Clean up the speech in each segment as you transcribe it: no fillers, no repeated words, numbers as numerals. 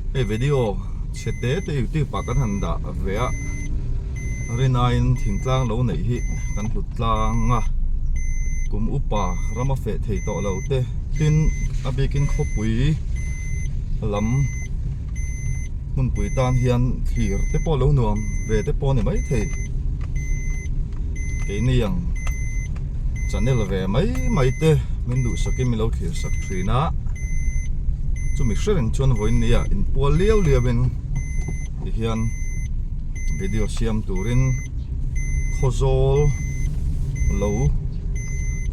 Hei video chhe te te youtube ah kan han dah ve a, rinaiin thingtlang lo neih hi kan hlut tlang a, kum upa rama feh thei tawh lo te tin a bikin khawpui lam hmunpui tan hian thlir te pawh lo nuam ve te pawh a ni maithei keini ang channel ve mai mai te min duhsakin min lo thlir sak thin a chumi hre reng chuan vawiin nia inpual liau liau in tihian video siam turin khawzawl lo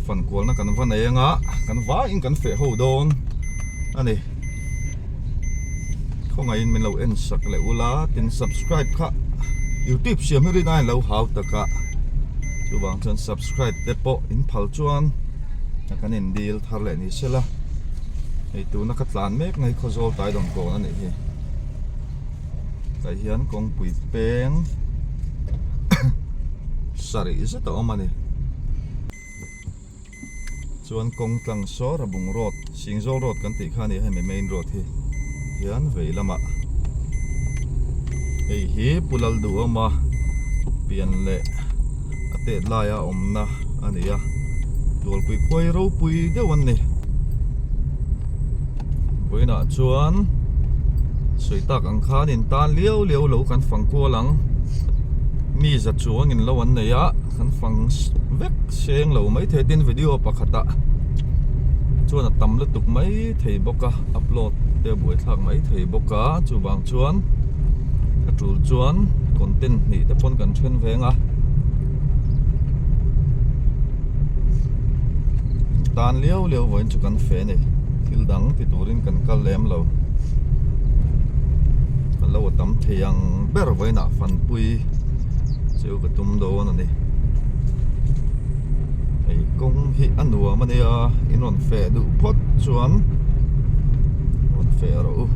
fankualna kan va nei anga kan vaiin kan feh ho dawn a ni. Khawngaihin min lo en sak leh ula tin subscribe kha youtube siam hi rin aiin lo hau tak a chuvang chuan subscribe te pawh in phal chuan a kan in dil thar leh ni sela hei tuna ka tlan mek na hi khawzawl tai dawn kawn a nih hi tah hian kawngpui peng sarih zet a awm a ni. Chuan kawng tlang saw Rabung road, Singzawl road kan tih kha a ni a hemi main road hi hian vei lamah hei hi Pu Lalduhawma pian leh a tet laia awmna a ni a, Tualpui khuai ropui deuh an ni. Vawiinah chuan sawi tak ang khan in tan liau liau lo kan fang kual ang, mi za chuang in lo an nei a kan fang vek. Seng lo mai thei tin video pakhatah chuan a tam lutuk mai thei bawk a upload te a buaithlak mai thei bawk a chuvang chuan a tul chuan content hnih te pawn kan then veng a tan liau liau vawiin chu kan fe a ni thil dang ti turin kan kal lem lo a lo a tam thei ang ber vawiinah fanpui chu ka tum dawn a ni. Hei kawng hi a nuam a nia in rawn feh duh phawt chuan rawn feh rawh u.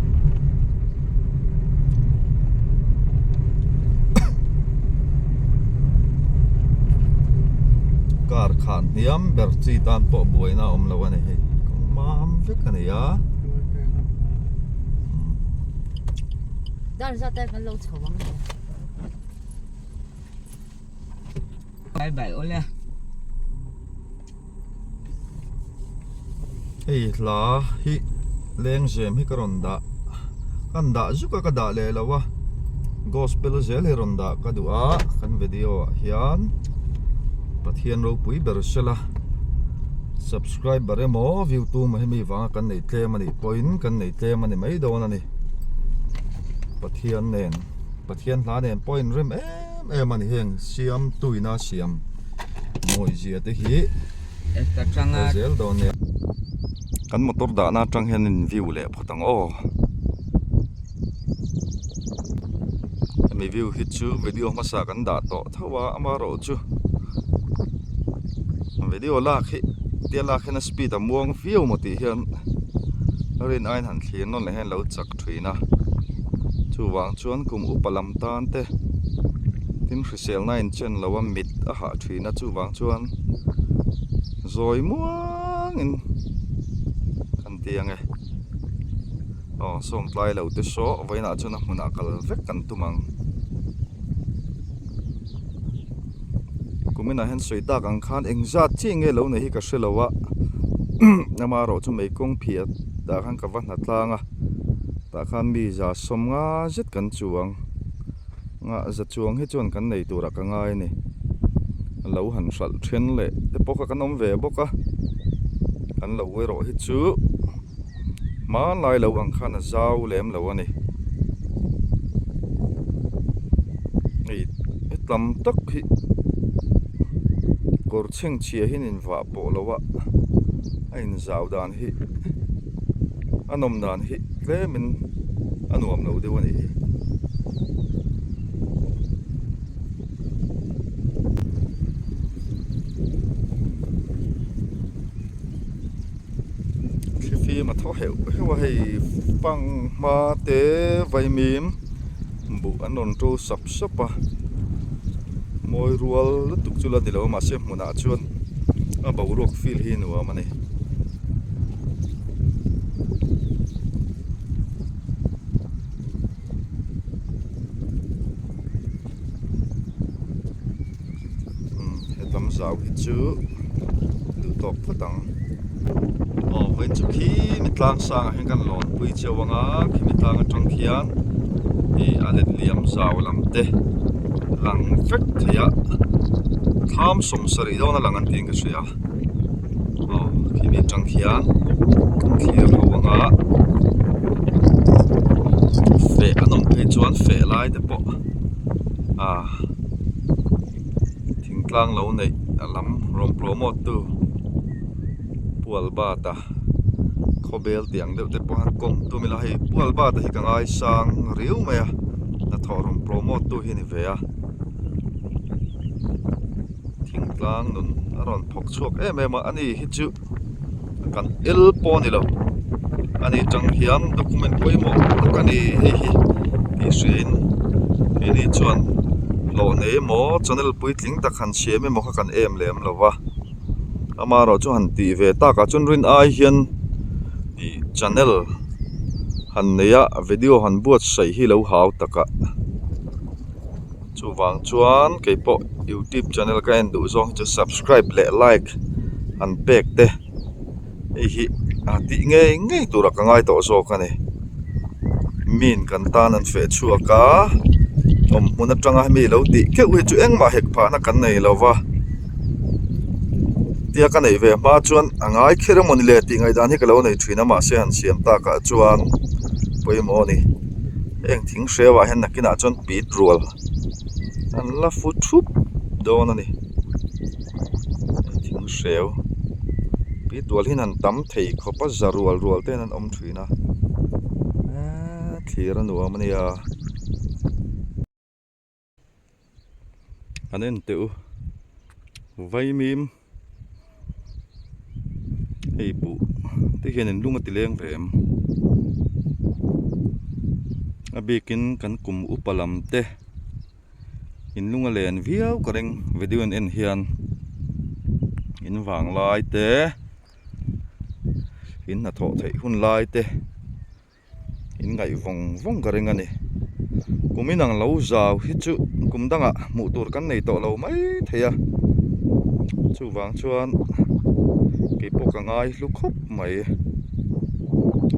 Car khan hniam ber chi tan pawh buaina a awm lo a ni hei kawng mam vek a ni a. Dar zat kan lo chho ang. Bye bye awle. Hei hla hi lengzem hi ka rawn dah kan dah zuk a ka dah leh lo a gospel zel hi rawn dah ka duh a kan video ah hian Pathian ropui ber sela subscriber emaw view tu emaw hemi vanga kan nei tlem anih pawhin kan nei tlem a ni mai dawn a ni Pathian nen. Pathian hla nen pawh in rem em em a ni heng siam tuina siam mawi zia te hi ka zel dawn nia. Kan motor dahna atang hian in view leh phawt ang aw. Hemi view hi chu video hmasa kan dah tawh tho a amaherawhchu video lak hi tia lak hian a speed a muang viau maw tih hian rin aiin han thlir nawn leh hian lo chak thin a chuvang chuan kum upa lam tan te tin hriselna in chen lo a mit a hah thin a chuvang chuan zawi muangin kan ti ang e aw sawmtlai lo te saw vawiinah chuan a hmunah kal vek kan tum ang. Kuminah hian sawi tak ang khan engzat chiah nge lo nei hi ka hre lo a amaherawh chu mei kawng phiah tah khan ka va hna tlang a tah khan mi za sawm nga zet kan chuang nga za chuang hi chuan kan nei turah ka ngai a ni lo han hralh then leh te pawh kha kan awm ve bawk a kan lo erawh hi chu. Hmanlai lo ang khan a zau lem lo a ni. Hei tam tak hi kawr chhengchhia hian in vah pawh lo a, a inzau dan hi a nawm dan hi tlemin a nuam lo deuh a nih hi. Thlifim a thaw heuh heuh a hei fanghma te vaimim buh an rawn to sap sap a mawi rual lutuk chu la ni lo a mahse hmunah chuan a boruak feel hi nuam a ni. zau hi chu duh tawk phawt ang. Aw vawiin chu khi mi tlang sangah hian kan lawn pui cheu ang a, khi mi tlang atang khian ih a let liam zau lam te lang vek thei a, thlam sawmsarih dawn a lang an tiin ka hria. Aw khi mi atang khian kan thlir ho ang a, feh an awm phei chuan feh lai te pawh ah thingtlang lo neih a lam rawn promote tu Pualbata khawbel tih ang deuh te pawh han kawm tum ila hei Pualbata hi ka ngaisang riau mai a hnathawh rawn promote tu hi a ni ve a thingtlang nun a rawn phawk chhuak em em a ani hi chu kan el pawh a ni lo ani tang hian document pawimawh tak a ni hei hi tih hriain keini chuan hlawh nei emaw channel puitling tak han siam emaw kha kan em lem lo va amaherawhchu han tih ve takah chuan rin ai hian ih channel han nei a video han buatsaih hi lo hau tak a. Chuvang chuan kei pawh youtube channel ka en duh zawng hi chu subscribe leh like an pek te hei hi a tih ngei ngei turah ka ngai tawh zawk a ni. Min kan tan an feh chhuak a awm hmun atanga hemi lo tih keuh hi chu engmah hek phahna kan nei lo va tia ka neih ve hma chuan a ngai kher emaw ni le tih ngaihdan hi ka lo nei thin a mahse han siam takah chuan pawimawh a ni. Heng thing hreuah hian nakinah chuan pit rual an la fu thup dawn a ni thing hreu pit rual hian an tam thei khawp a za rual rual te hian an awm thin a eee thlir a nuam a nia. An en teh u vaimim hei buh te hian in lung a ti leng ve em a bikin kan kum upa lam te in lung a len viau ka ring video an en hian in vang lai te in hnathawh theih hun lai te. In ngaih vawng vawng ka ring a ni. Kum inang lo zau hi chu kum dangah hmuh tur kan nei tawh lo mai thei a. Chuvang chuan kei pawh ka ngai hlu khawp mai.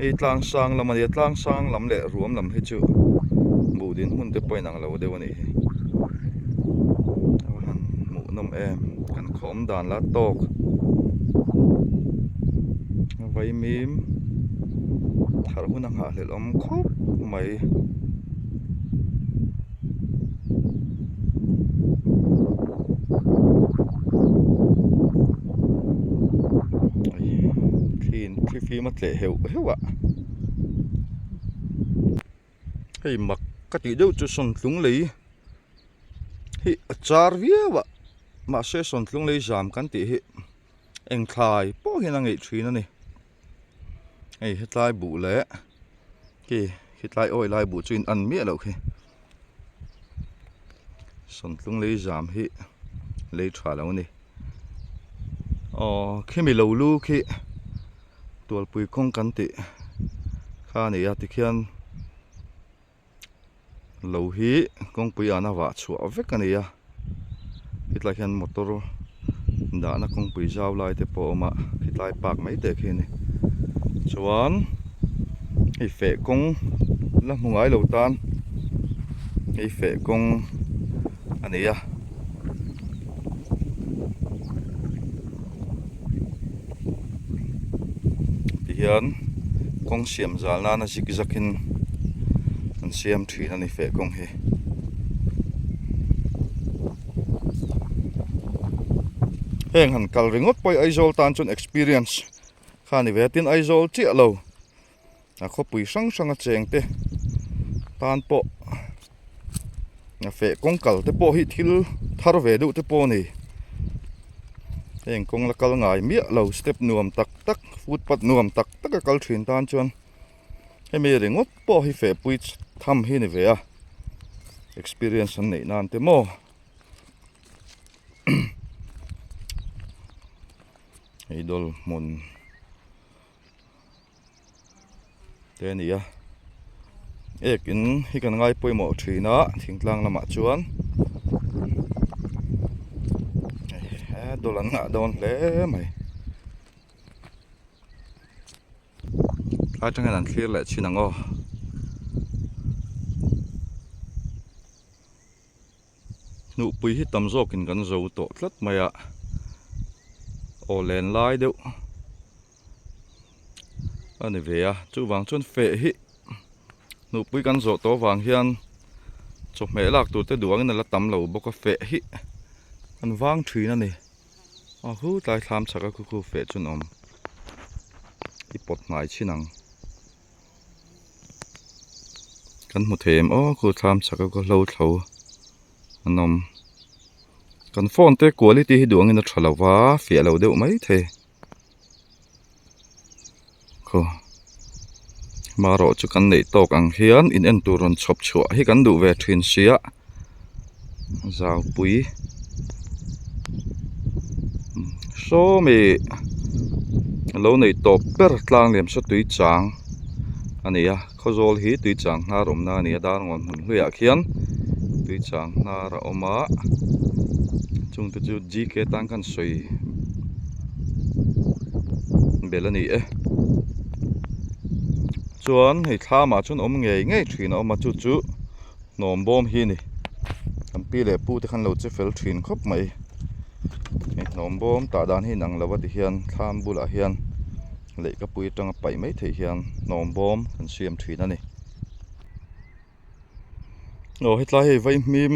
Hei tlang sang lam a nia, tlang sang lam leh ruam lam hi chu buh din hmun te pawh inang lo deuh a nih hi. A va han hmuh nawm em, kan khawm dan la tawk. Vaimim thar hun a nghahhlelh awm khawp mai. Thli thlifim a tleh heuh heuh a. Hei mak ka tih deuh chu sawntlung lei hi a char viau a mahse sawntlung lei zam kan tih hi. Eng thlai pawh hian a ngeih thin a ni. Hei hetlai buh leh khi khitlai awi lai buh chu in an miah loh khi. Sawntlung lei zam hi lei tha lo a ni. Aw khimi lo lu khi tualpui kawng kan tih kha a ni a tikhian lo hi kawngpui an a vah chhuah vek a ni a hetlai hian motor dahna kawngpui zau lai te pawh a awm a hetlai park mai te khi a ni chuan hei feh kawng la hmu ngai lo tan hei feh kawng a ni a. Tihian kawng siam zal nana zik zakin an siam thin a ni feh kawng hi. Heng han kal ringawt pawh hi Aizawl tan chuan experience kha a ni ve a tin Aizawl chiah lo a khawpui hrang hrang a cheng te tan pawh a feh kawng kal te pawh hi thil thar ve deuh te pawh a ni heng kawng la kal ngai miah lo step nuam tak tak footpath nuam tak tak a kal thin tan chuan hemi ringawt pawh hi feh pui tham hi a ni ve a experience an neih nan te maw. Hei dawl hmun. Te a ni a ek in hi kan ngai pawimawh thin a thingtlang lamah chuan dawl an ngah dawn hle mai. Tlai atang hian an thlir leh thin ang aw. Hnuhpui hi tam zawkin kan zo tawh tlat mai a, aw len lai deuh a ni ve a, chuvang chuan feh hi hnuhpui kan zawh tawh avang hian chawhmeh lak tur te duh angin a la tam lo bawk a, feh hi kan vang thin a ni. Aw hu tlai thlam chhak a khu khu feh chu an awm i pawt hnai chin ang. Kan hmu thei em aw khu thlam chhak a khaw hlo thlo an awm kan phone te quality hi duh angin a tha lo va fiah lo deuh mai thei khaw marawh chu kan neih tawk ang hian in en tur rawn chhawp chhuah hi kan duh ve thin sia zaupui sawmi lo neih tawp ber tlang liam saw tui chang a ni a khawzawl hi tui chang hnar awmna a ni a darngawn hmun hluiah khian tui chang hnar a awm a chungte chu G K tan khan sawi belh a ni e chuan hei thlamah chuan awm ngei ngei thin a awm a chu chu. Hnawm bawm hi a ni kan pi leh pu te khan lo che fel thin khawp mai hei hnawm bawm tah dan hi inang lo a ti hian thlam bulah hian lehkapui atanga paih mai theih hian hnawm bawm kan siam thin a ni aw hetlai hei vaihmim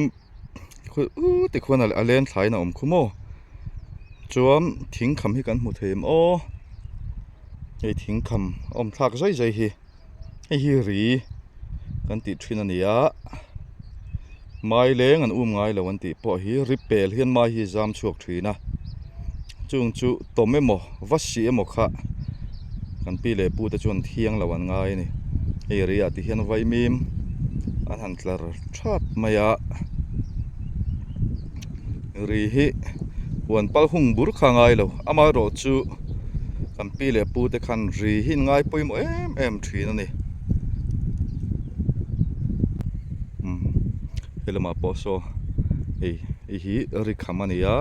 khawi u ti khuan a len thlaiin a awm khu maw chuan thing kham hi kan hmu thei em aw hei thing kham a awm thlak zai zai hi. Hei hi ri kan tih thin a ni a mai leng an um ngai lo an tih pawh hi ri pel hian mai hi zam chhuak thin a chung chu tawm emaw va sih emaw kha kan pi leh pu te chuan thiang lo an ngai a ni hei ri ah ti hian vaimim an han tlar that mai a ri hi huan pal hung bur kha a ngai lo amaherawh chu kan pi leh pu te khan ri hi an ngai pawimawh em em thin a ni umm he lamah pawh saw hei hei hi ri kham a ni a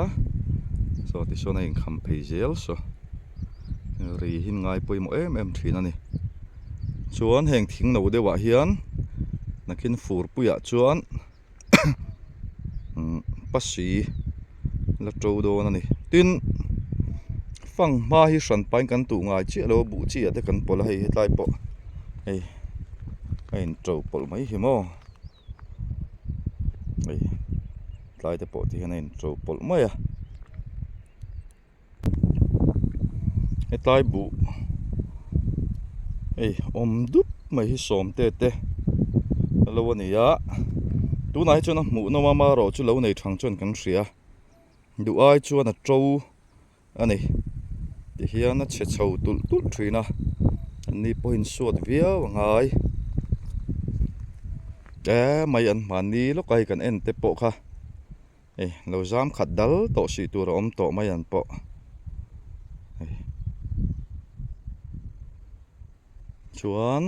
saw tisawn a inkham phei zel saw ri hi an ngai pawimawh em em thin a ni chuan heng thing no deuh ah hian nakin fur puiah chuan. Pasi la to dawn a ni tin fanghma hi hran pahin kan tuh ngai chiah lo a buh chi ah te kan pawlh a hei hetlai pawh hei a in to pawlh mai hi maw hei tlai te pawh ti hian a in to pawlh mai a. Hetlai buh hei awm dup mai hi sawmte te a lo a ni a tunah hi chuan a hmuh nawm a amaherawh chu lo nei thang chuan kan hria duh ai chuan a to a ni tihian a chhe chho tulh tulh thin a anni pawhin suat viau a ngai tlem mai an mahni lawk a hei kan en te pawh kha. Hei lo zam khat dal tawh sih tur a awm tawh mai an pawh hei chuan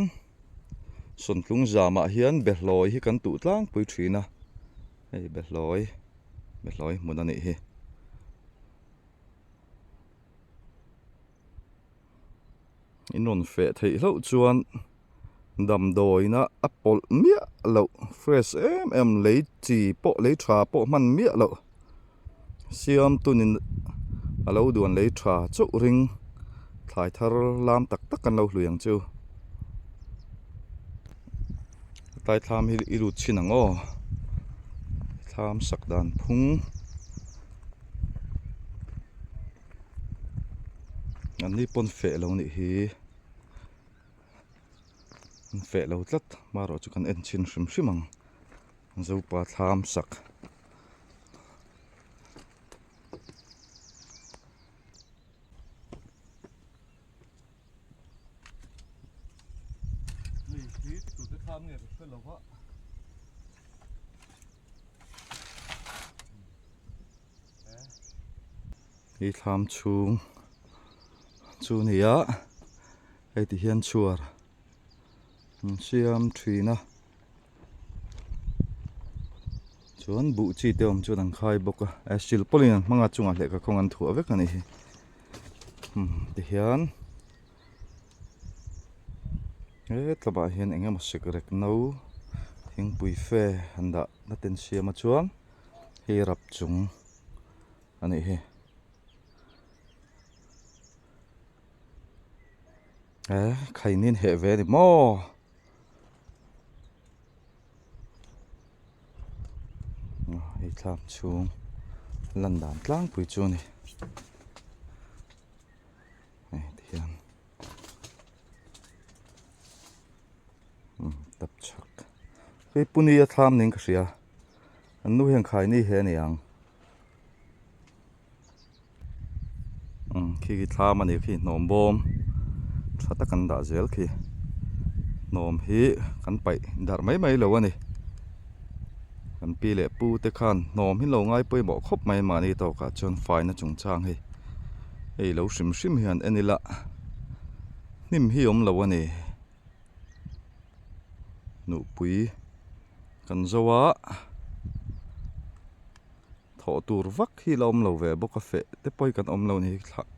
sawntlung zamah hian behlawi hi kan tuh tlangpui thin a hei behlawi behlawi hmun a nih hi. In rawn feh theih hlauh chuan damdawiina a pawlh miah loh fresh em em lei chi pawh lei tha pawh hman miah loh siam tunin a lo duan lei tha chauh ring thlai thar lam tak tak kan lo hlui ang chu tlai thlam hi i lut chhin ang aw thlam sak dan phung. An ni pawn feh lo nih hi an feh lo tlat marawh chu kan en chhin hrim hrim ang zopa thlam sak. Hi thlam chhung chu a ni a hei ti hian chhuar an siam thin a. Chuan buh chi te awm chuan an khai bawk a, eh silpawlin an hmang a chungah lehkha khawng an thuah vek a ni hi. Umm tihian he tlawmah hian eng emaw sikrek no thingpui fe an dah na ten siam a chuan hei rap chung a nih hi. Eh khainin heh ve a ni maw? Hei thlak chhung lan dan tlangpui chu a ni hei tihian tap chhak hei puni a thlam niin ka hria an nu hian khaini he a ni ang khi khi thlam a ni khi hnawm bawm tha tak an dah zel khi hnawm hi kan paih darh mai mai lo a ni kan pi leh pu te khan hnawm hi lo ngai pawimawh khawp mai mahni tawkah chuan faina chungchang hi hei lo hrim hrim hian en ila hnim hi awm lo a ni nupui kan zo a. Thawh tur vak hi la awm lo ve bawk a feh te pawh hi kan awm lo ni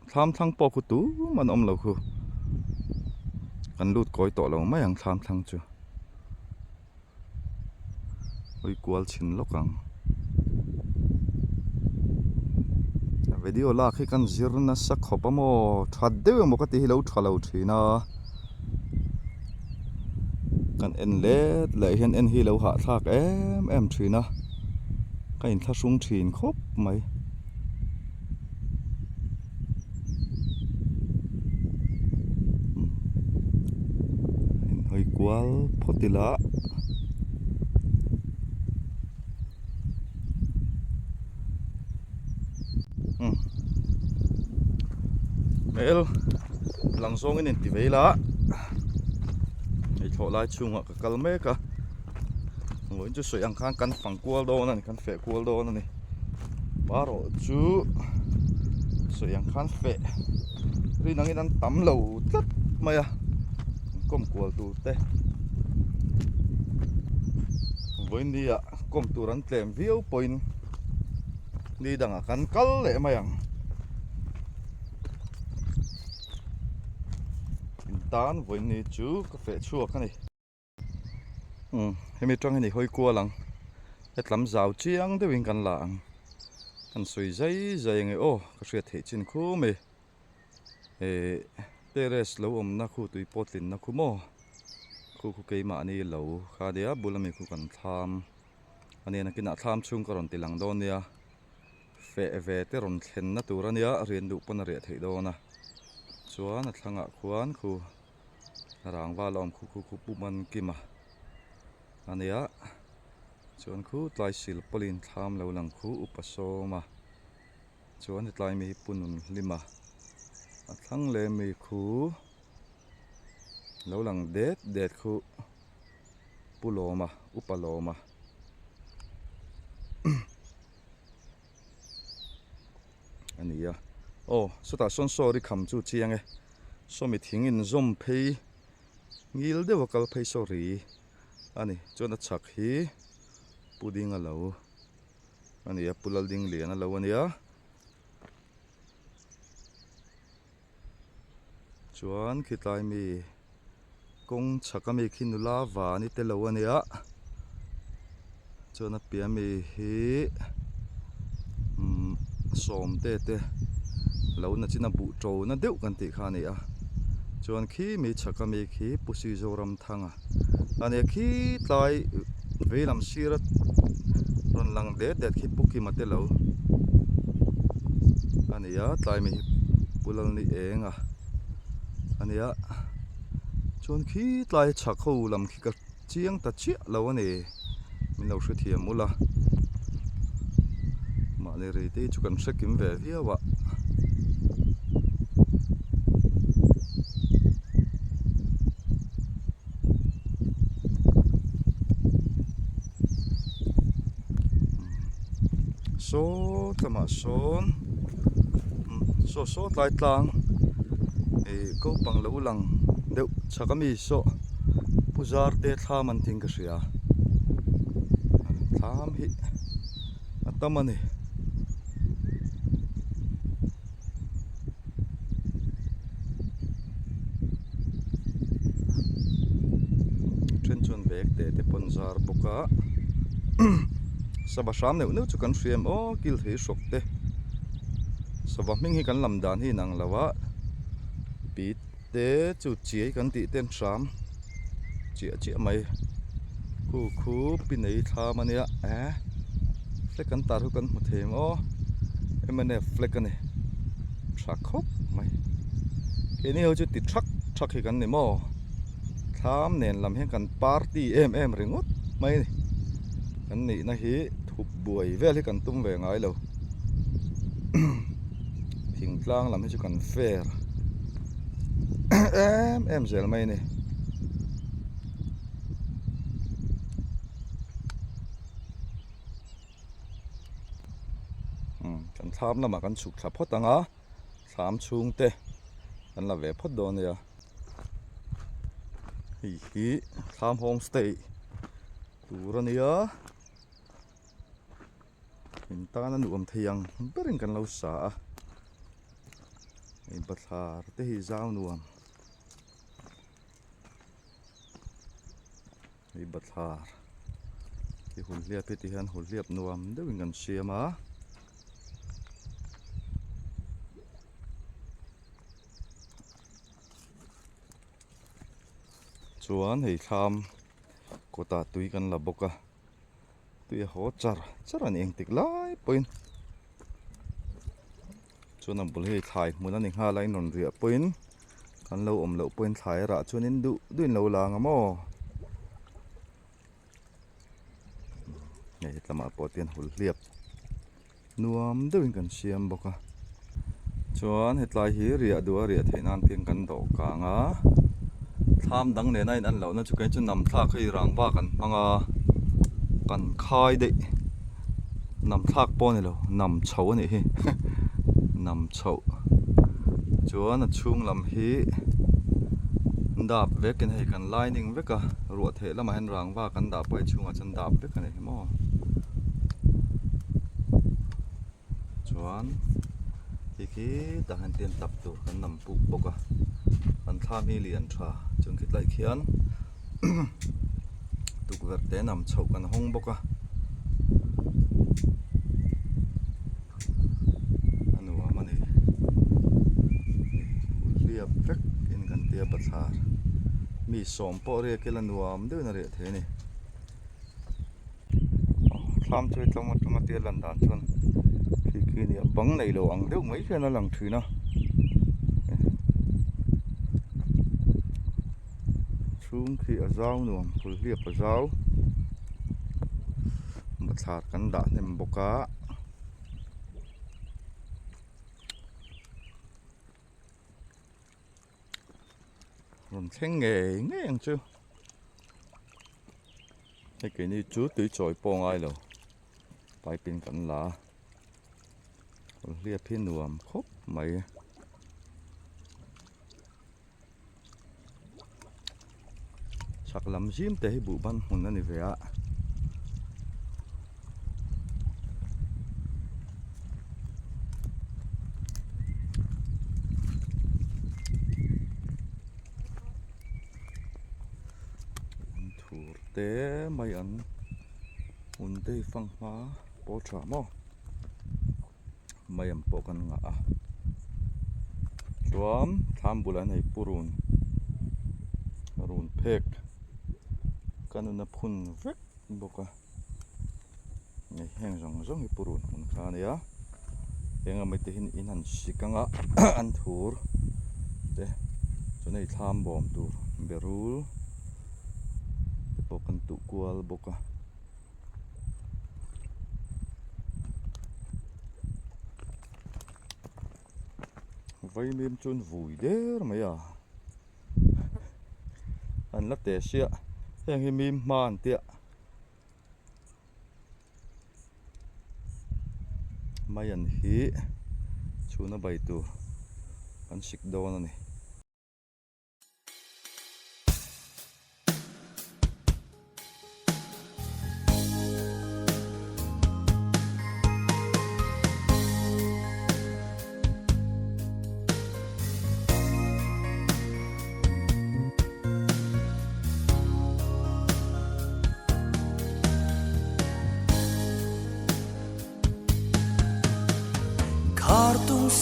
thlam thlang pawh khu tum an awm lo khu kan lut kawi tawh lo mai ang thlam thlang chu hawi kual chhin lawk ang video lak hi kan zir nasa khawp a maw tha deuh emaw ka tih hi lo tha lo thin a kan en let leh hian en hi lo hahthlak em em thin a. Ka inthlahrung thin khawp mai. Inhawi kual phawt ila. Hmel lang zawngin inti ve ila. Hei thlawh lai chhungah ka kal mek a. Vawiin chu sawi ang khan kan fang kual dawn a ni kan feh kual dawn a ni marawh chu sawi ang khan feh rin angin an tam lo tlat mai a kawm kual tur te vawiin ni ah kawm tur an tlem viau pawhin ni dangah kan kal leh mai ang in tan vawiin ni chu ka feh chhuak a ni. Umm hemi tang hi ni hawi kual ang hetlam zau chiang deuhin kan la ang kan sawi zai zai ange aw ka hriat theih chin khu mai eh terrace lo awmna khu tui pawh tlinna khu maw khu khu keimahni lo kha nia bul ami khu kan thlam a nia nakinah thlam chhung ka rawn ti lang dawn nia feh ve te rawn thlenna tur a nia rian duh pawn a riah theih dawn a chuan a thlangah khuan khu. Rangva la awm khu khu khu pu man kim a a nia chuan khu tlai sil pawlin thlam lo lang khu upa sawm a chuan hetlai mi hi pu nun hlim a a thlang leh mi khu lo lang det det khu pu lawm a upa lawm a. A ni a aw sawtah sawn sorry kham chu chiang e sawmi thing in zawm phei ngil deuh a kal phei sorry a ni chuan a chhak hi pudding a lo a ni a pu lalding lian a lo a nia chuan khitlai mi kawng chhak ami khi nula van i te lo a nia chuan a piah ami hi umm sawmte te lo na chin a buh to na deuh kan tih kha a ni a chuan khi mi chhak ami khi pu Sizoramthanga a nia khi tlai vei lam sir a rawn lang det det khi pu Kima te lo a ni a tlai mi hi pu Lalni eng a. A nia chuan khi tlai chhak ho lam khi ka chiang ta chiah lo a ni min lo hrethiam ula mahni rei te hi chu kan hre kim ve viau a. Saw tlamah sawn saw saw tlai tlang ih ko pang lo lang deuh chhak ami saw pu zar te thlam an tih in ka hria thlam hi. A tam a ni. Then chuan bag te te pawn zar bawk a sava hram neuh neuh chu kan hria em aw kil thei hrawk te sava hming hi kan lam dan hi inang lo a pit te chu chiai kan tih ten hram chiah chiah mai khu khu pi nei thlam a nia eh flag an tar khu kan hmu thei ang aw mnf flag a ni tha khawp mai keini ho chu ti thak thak hi kan ni maw thlam nen lam hian kan party em em ringawt mai a ni kan nihna hi thup buai vel hi kan tum ve ngai lo thingtlang lam hi chu kan fair em em zel mai a ni. Kan thlam lamah kan chhuk thla phawt ang a thlam chhung te kan la ve phawt dawn a nia hei hi thlam homestay tur a nia. In tana nuam thei ang berin kan lo sa a hei bathlar te hi zau nuam hei bathlar hi hulhliap hi ti hian hulhliap nuam deuhin kan siam a. Chuan hei thlam kawtah tui kan la bawk a. Tui a haw char char a ni engtik lai pawhin chuan a bul hei thlai hmun a ni nghal a inrawn riah pawhin kan lo awm loh pawhin thlai rah chuan in duh duh in lo lang a maw hei hetlamah pawh te hian hul hliap nuam deuhin kan siam bawk a chuan hetlai hi riah duh a riah theih nan te hian kan dawh kang a thlam dang nena in an lohna chu kei chu nam thlak hei rangva kan hmang a kan khai daih nam thlak pawh a ni lo nam chho a nih hi nam chhoh chuan a chhung lam hi dap vekin hei kan lining vek a ruah theh lamah hian rangva kan dah pawh hi chhungah chuan dap vek a ni hi maw. Chuan khi khi tah hian tian tap tur kan nam puk bawk a kan thlam hi lian tha chuan khi tlai khian tukverh te nam chhoh kan hawng bawk a a nuam a ni hliap vek in kan tia bathlar mi sawm pawh riak ila nuam deuhin a riah thei a ni. Thlam chu hei tlawng atanga tia lan dan chuan khi khi a ni a bang nei lo ang deuh mai hian a lang thin a chhung khi a zau nuam phul hliap a zau bathlar kan dah hnem bawk a. Rawn thleng ngei ngei ang chu hei keini chu tui chawi pawh a ngai lo pipe in kan la a hliap hi nuam khawp mai chhak lam zim te hi buh ban hmun a ni ve a. Thur te mai an hmun te hi fanghma pawl tha maw mai ang pawh kan ngah a chuan thlam bulah hian hei purun run phek ka nuna phun vek bawk a. Hei heng zawng zawng hi purun hmun kha a nia eng emaw te hian in han sik ang a an thur te chuan hei thlam bawm tur berul te pawh kan tuh kual bawk a. Vaimim chu an vui der mai a an la teh siah heng hi mim hma an tia. Maian hi chhuna bai tur an sik dawn a ni.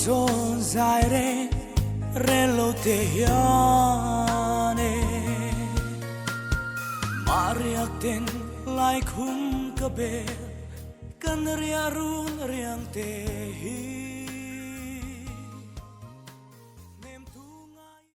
Zawn zai reng rel lo te hian e Mahriak ten laikhum ka bel kan riah run riang te hi.